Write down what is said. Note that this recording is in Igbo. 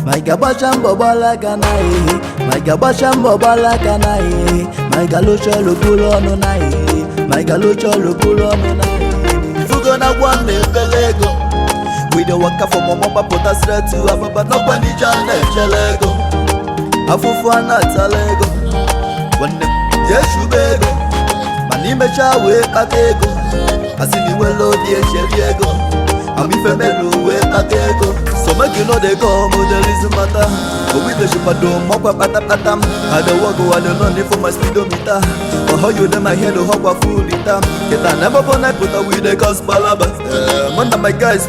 Ma ị ga-agbacha mbọ gbalaga na ihe, ma ị ga-agbacha mbọ gbalaga na ihe, ma ị ga-alụcha ọlụ bụrụ ọnụ na ihe, ma ị ga-alụcha ọlụ bụrụ ọnụ na ihe. Ifugo na gwa m na-ebele ego. We dey waka for mama pụta straight to Ababa, n'ọkwa n'ije a na-echele ego. Afụfụ a na-atala ego. Nwanne m, jee chụba ego. Mana imechaa wee kpata ego, asị na iwere obi echeri ego. Amife melu wee kpata ego. So make you no dey come, there is matter. Owidochikwado mọkwa kpatakpata m. I dey work, I dey run for my speedometer. But how you dey my head, họkwa full liter. Kịta na ebe ọ bụ na pụta, we dey cause palaba. Mụ na my guys.